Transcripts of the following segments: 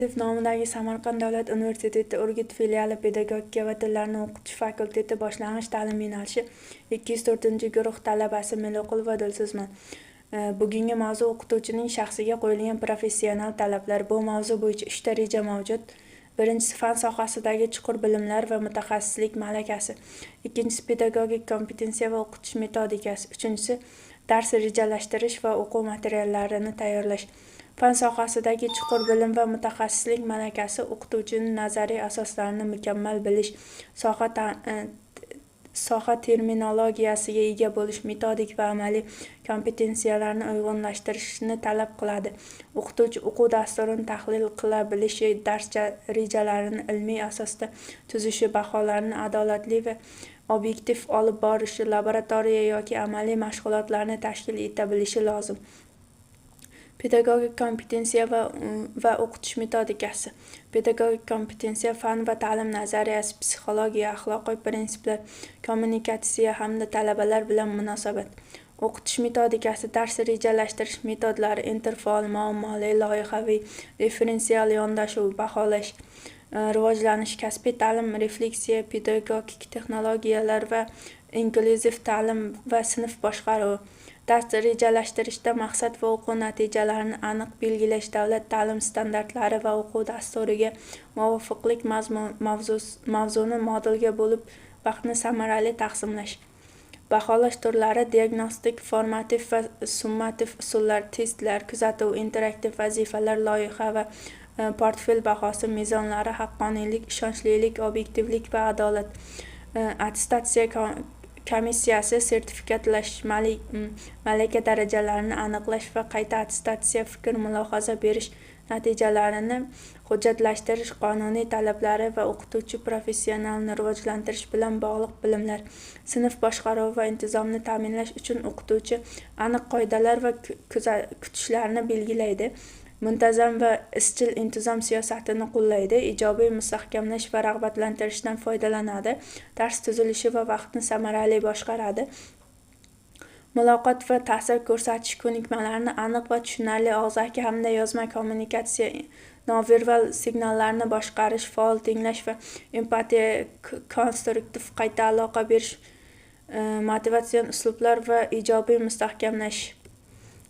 Nomidagi Samarqand davlat universiteti Urgut filiali pedagogika va tillarni o'qitish fakulteti boshlang'ich ta'lim yo'nalishi 204-guruh talabasi Meliqulova Dilso'zman. Bugungi mavzu o'qituvchining shaxsiga qo'yilgan professional talablar. Bu mavzu bo'yicha uchta reja mavjud. Birinchisi, fan sohasidagi chuqur bilimlar va mutaxassislik malakasi. Ikkinchisi, pedagogik kompetensiya va o'qitish metodikasi. Uchinchisi, dars rejalashtirish va o'quv materiallarini tayyorlash. Fan sohasidagi chuqur bilim va mutaxassislik malakasi o'qituvchining nazariy asoslarini mukammal bilish, soha terminologiyasiga ega bo'lish, metodik va amaliy kompetensiyalarni uyg'unlashtirishni talab qiladi. O'qituvchi o'quv dasturini tahlil qila bilishi, dars rejalarini ilmiy asosda tuzishi, baholarni adolatli va obyektiv olib borishi, laboratoriya yoki amaliy mashg'ulotlarni tashkil eta bilishi lozim. Pedagogik kompetensiya va o'qitish metodikasi. Pedagogik kompetensiya fan va ta'lim nazariyasi, psixologiya, axloqiy prinsiplar, kommunikatsiya hamda talabalar bilan munosabat. O'qitish metodikasi dars rejalashtirish metodlari, interfaol, muammoli, loyihaviy, differensial yondashuv, baholash, rivojlanish, kasbiy ta'lim, refleksiya, pedagogik texnologiyalar va inklyuziv ta'lim va sinf boshqaruvi. Dars rejalashtirishda maqsad va o'quv natijalarini aniq belgilash, davlat ta'lim standartlari va o'quv dasturiga muvofiqlik, mavzuni modulga bo'lib, vaqtni samarali taqsimlash. Baholash turlari: diagnostik, formativ va summativ usullar, testlar, kuzatuv, interaktiv vazifalar, loyiha va portfel bahosi mezonlari, haqqoniylik, ishonchlilik, obyektivlik va adolat. Attestatsiya komissiyasi, sertifikatlash, malaka darajalarini aniqlash va qayta attestatsiya, fikr mulohaza berish natijalarini hujjatlashtirish qonuniy talablari va o'qituvchi professionalini rivojlantirish bilan bog'liq bilimlar. Sinf boshqaruvi va intizomni ta'minlash uchun o'qituvchi aniq qoidalar va kutishlarni belgilaydi, muntazam va izchil intizom siyosatini qo'llaydi, ijobiy mustahkamlash va rag'batlantirishdan foydalanadi, dars tuzilishi va vaqtni samarali boshqaradi, muloqot va ta'sir ko'rsatish ko'nikmalarini, aniq va tushunarli og'zaki hamda yozma kommunikatsiya, nonverbal signallarni boshqarish, faol tinglash va empatiya, konstruktiv qayta aloqa berish, motivatsion uslublar va ijobiy mustahkamlash.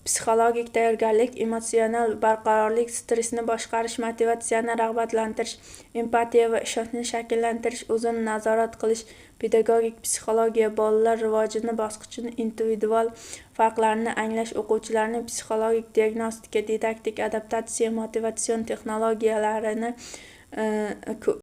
Psixologik tayyorgarlik, emotsional barqarorlik, stressni boshqarish, motivatsiyani rag'batlantirish, empatiya va ishonchni shakllantirish, o'zini nazorat qilish, pedagogik psixologiya, bolalar rivojini bosqichini individual farqlarini anglash, o'quvchilarning psixologik diagnostika, didaktik adaptatsiya, motivatsion texnologiyalarini